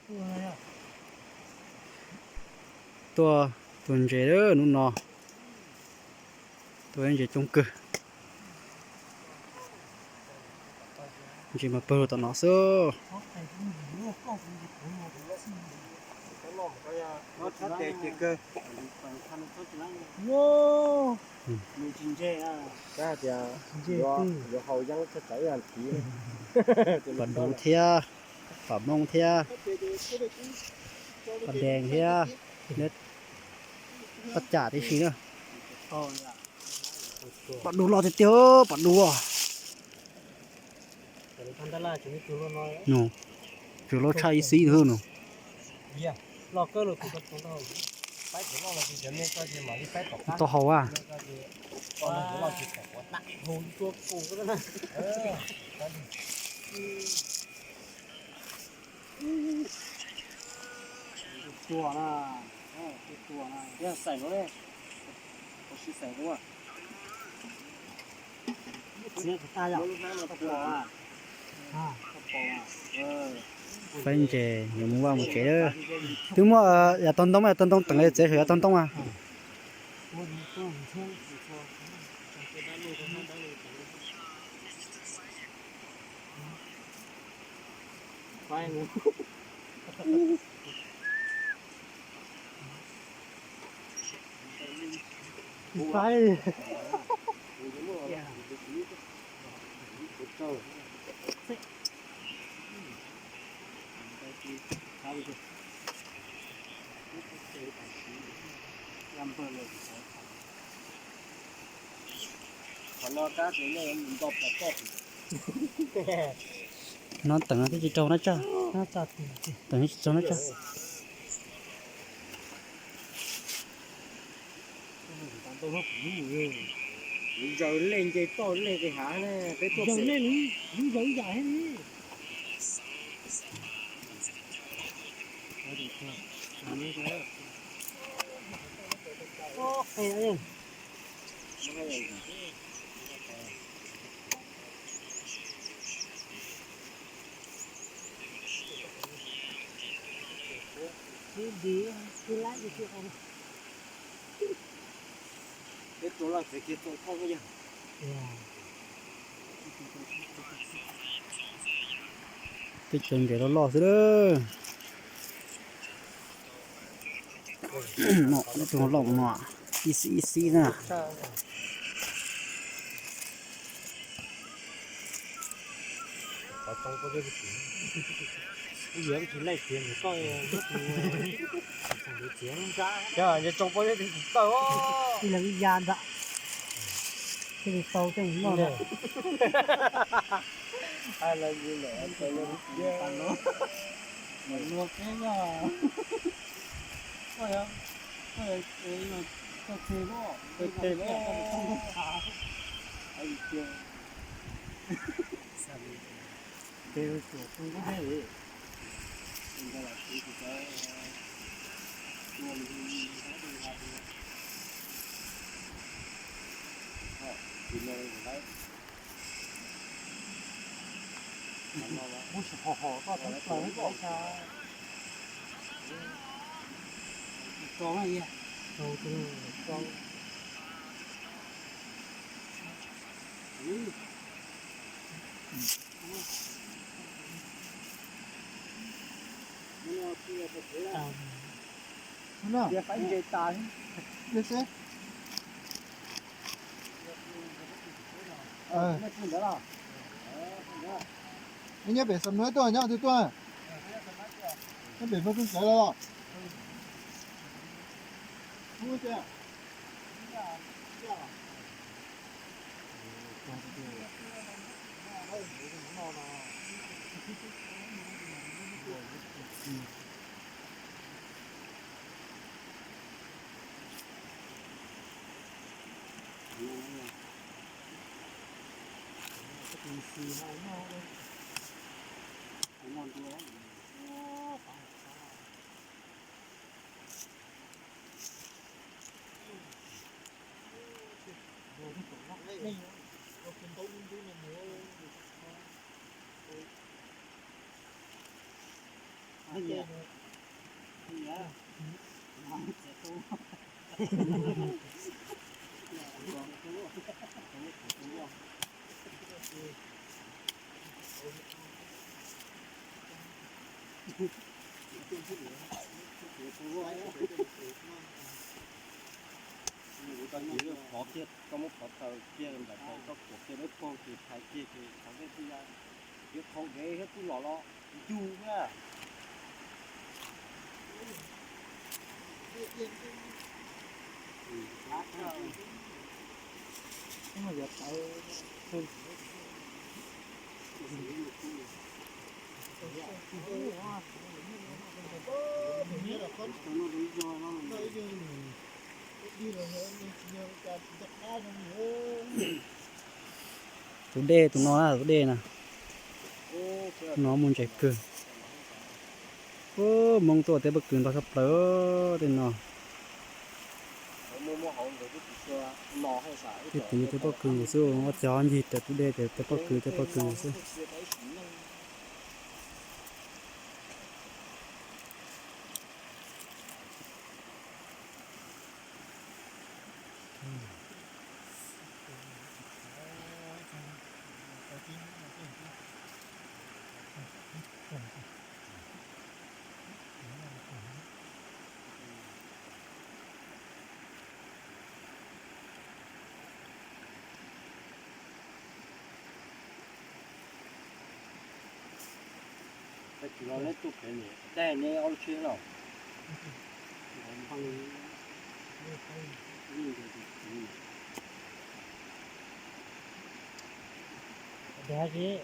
Tuaj tua ntses hnub no, tua ntses coob kawg. Ntses mas pawg tom no xwb. Pom dub thiab, pom dub thiab, pom hmoov thiab, pom dees thiab, pom cam tib si na. Pom dub loj tiag tiag, pom dub. Nws, tsuas loj tshaj ib xib no. Tau hau a. Faib ntses yuav mus vaj mus tsev. Twb muaj yav tog ntoo, yav tog ntoo teem txiav saum yav tog ntoo a. No teem twb tsis raug na tsaj. Teem twb tsis raug na tsaj. Zaws lej nce toj lej ke hav ne, peb tuaj zaws lej, zaws ib yam thiab li. Peb cov ntses loj loj xwb lawm. No, lub tug loj no, ib xib ib xib na. Ib leeg ib ya ntag, thiaj li tau coj mus noj. Nyob pem Xam Nuaj tuaj, nyob twg tuaj? Nyob pem Paj Xeeb Kawv los? Koj muab phov taws kiag nram taws, koj kuam kiag lub poog ces phais kiag ces qhov ntej twb ya, yuav qhau dev thiab twb los los ncug na. Tus dej tus no na, tus dej na, no muaj ntses kawg. Hmoob tuaj tej pob kws ntau tshaj plaws tej no. Tej tim tej pob kws xwb, ua cov ncig raws tus dej tej pob kws tej pob kws xwb. Tsis los neb tuaj pem niam dab neb ob lub tsheb los. Dag tsis.